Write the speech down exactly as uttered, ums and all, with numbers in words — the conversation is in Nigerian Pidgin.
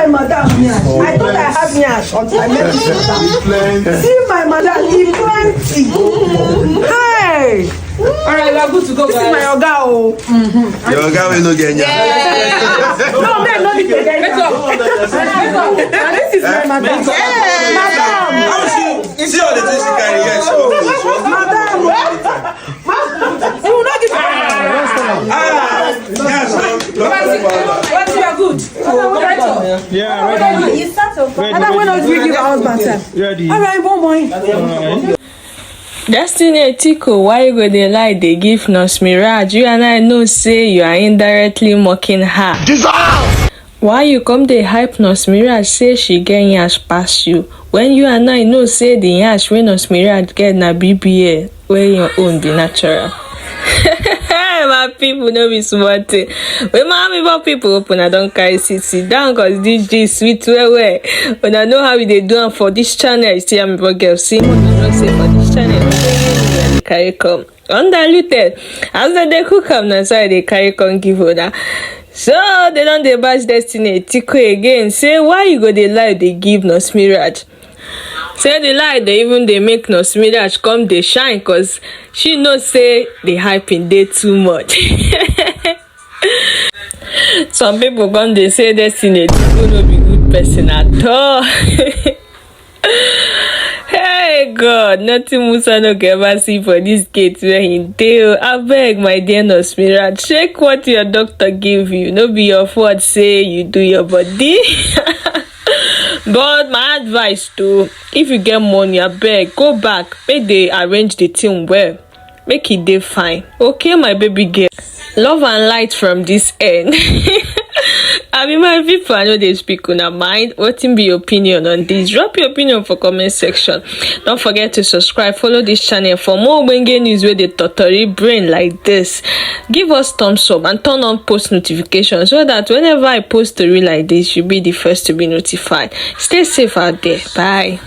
Madam, nyash. I thought I had nyash until I met this madam. See my madam, he plenty. Hey! All right, we are good to go, this is my oga o. Your oga wey no get nyash. No, men no need to get nyash. And this is my madam. Madam. How she see all the things she carry? Yes. Madam. You will not give. Ah, yes. What you are good. Yeah, ready. You start up. Ready, madam, when ready. Else we give our husband time? Ready. All right, one more. Destiny Etiko, why you go dey lie dey give Nurse Miraj? You and I know say you are indirectly mocking her. Jesus! Why you come dey hype Nurse Miraj say she get nyash pass you, when you and I know say the nyash wey Nurse Miraj get na B B L, wey your own be natural? Hey, my people, no be small thing. Wey my people, open, I don carry seat, sit down, cause this gist sweet well well. Una know how we dey do am for this channel. You see, I'm a girl, see, una know say for this channel, we dey carry come undiluted. As dem dey cook am, na so I dey carry come give una. So dem don dey bash Destiny Etiko again. Say, why you go dey lie dey give Nurse Miraj? Say the lie dey even dey make Nurse Miraj come dey shine, cause she know say the hyping dey too much. Some people come dey say Destiny Etiko no be good person at all. Hey God, nothing Musa no go ever see for this gate where he dey o. Abeg, my dear Nurse Miraj, check what your doctor give you. No be your fault say you do your body. But my advice too, if you get money, abeg go back, make they arrange the thing well, make e dey fine. Okay, my baby girl. Love and light from this end. I mean, my people, I know they speak una mind. What in be your opinion on this? Drop your opinion for comment section. Don't forget to subscribe, follow this channel for more Wenge news where they totori brain like this. Give us thumbs up and turn on post notifications so that whenever I post story like this, you'll be the first to be notified. Stay safe out there. Bye.